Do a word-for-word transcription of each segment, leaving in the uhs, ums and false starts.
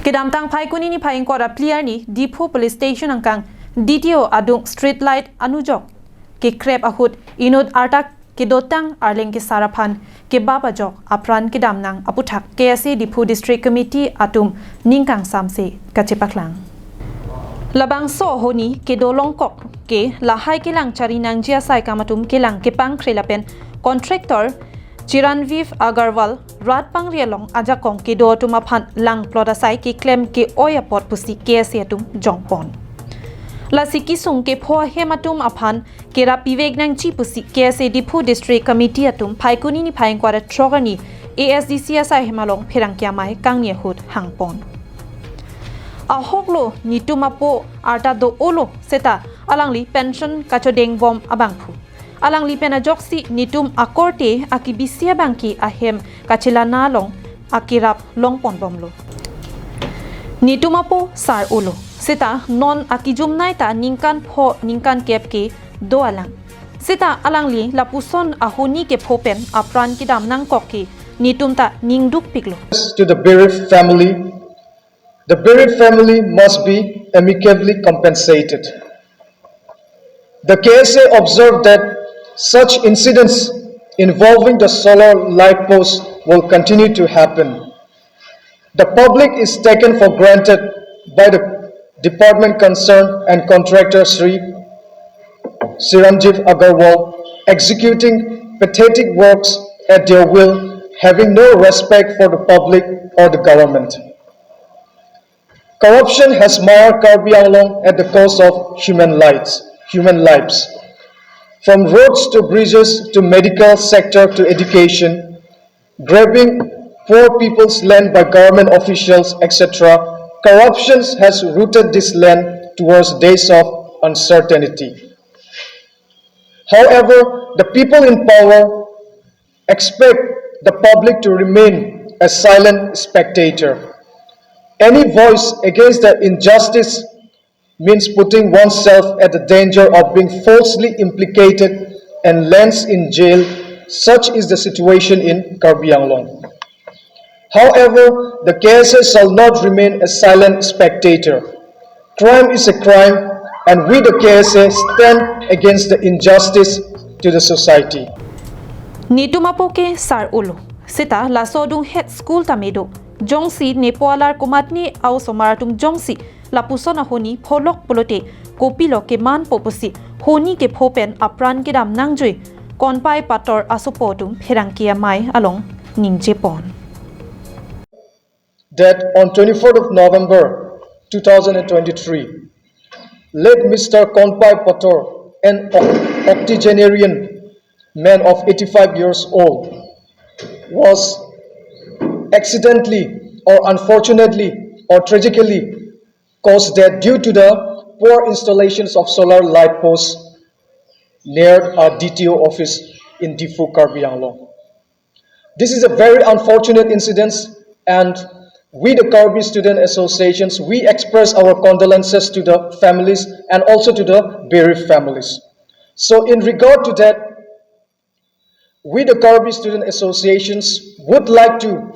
Kedamtang Phaikuni niphai ingkoi ra phli arni Diphu Police Station angkang D T O adung street light anujok kekrep ahut inut arta kedotang arleng kesar aphan kebap ajok apran kedam nang aputhak K S A Diphu District Committee atum ning kangsamse kachepaklang. Labangso ahoni kedo longkok ke lahai kelang chari nangji asai akam atum kelang kepangkre lapen contractor Chiranviv Agarwal rat pangri along ajakong kedo atum aphan langplot asai keklem ke-oi apot pusi K S A atum jongpon. Lasi kesung kepho ahem atum aphan kerap pivek nangji pusi K S A Diphu District Committee atum Phaikuni niphai ingkoi ra throk arni A S D C asai ahem along pherangke amei kangni ahut hangpon. Ahoklo, netum apo arta do-olo seta alangli pension kachodengbom abangphu. Alangli pen ajoksi netum akorte akebisi abangke ahem kachelana along akerap longponbomlo. Netum apo sar-olo seta non akejumnei ta ningkan pho ningkan kep ke do alang. Seta alangli lapuson ahoni kepho pen apran kedam nangkok ke netum ta ningdukpiklo. To the bereaved family, the bereaved family must be amicably compensated. The K S A observed that such incidents involving the solar light post will continue to happen. The public is taken for granted by the department concerned and contractor Sri Chiranjeev Agarwal executing pathetic works at their will, having no respect for the public or the government. Corruption has marred Karbi Anglong at the cost of human lives, human lives. From roads to bridges to medical sector to education, grabbing poor people's land by government officials, et cetera. Corruption has rooted this land towards days of uncertainty. However, the people in power expect the public to remain a silent spectator. Any voice against the injustice means putting oneself at the danger of being falsely implicated and lands in jail. Such is the situation in Karbi Anglong. However, the K S A shall not remain a silent spectator. Crime is a crime, and we, the K S A, stand against the injustice to the society. Netum apo ke sar-olo seta laso adung het school tame do. Jongsi nepo alar komatne a-osomar atum jongsi lapuson ahoni pholok pulote kopilo kemanpo pusi honi kepho pen apran kedam nangjui Konpai Pator asopo atum pherangke amei along ningjepon. That on twenty-fourth of November two thousand twenty-three, late Mister Konpai Pator, an oc- octogenarian man of eighty-five years old, was accidentally or unfortunately or tragically caused death due to the poor installations of solar light posts near our D T O office in Diphu, Karbi Anglong. This is a very unfortunate incident, and we, the Karbi Student Associations, we express our condolences to the families and also to the bereaved families. So, in regard to that, we, the Karbi Student Associations, would like to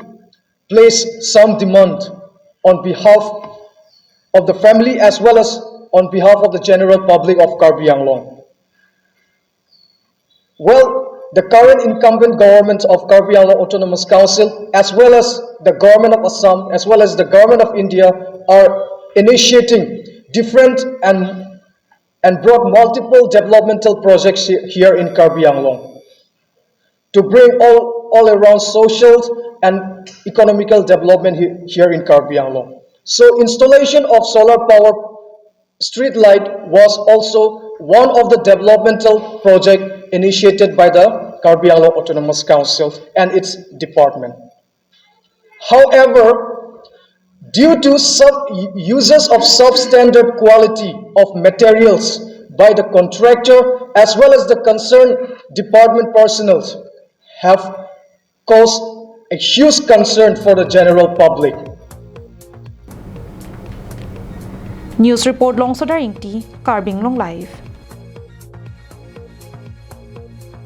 place some demand on behalf of the family as well as on behalf of the general public of Karbi Anglong. Well, the current incumbent government of Karbi Anglong Autonomous Council, as well as the government of Assam, as well as the government of India, are initiating different and, and brought multiple developmental projects he- here in Karbi Anglong to bring all, all around social and economical development he- here in Karbi Anglong. So, installation of solar power street light was also one of the developmental project initiated by the Karbi Anglong Autonomous Council and its department. However, due to sub uses of substandard quality of materials by the contractor as well as the concerned department personnel have caused a huge concern for the general public. News report Longsodar Ingti, Karbi Anglong Live.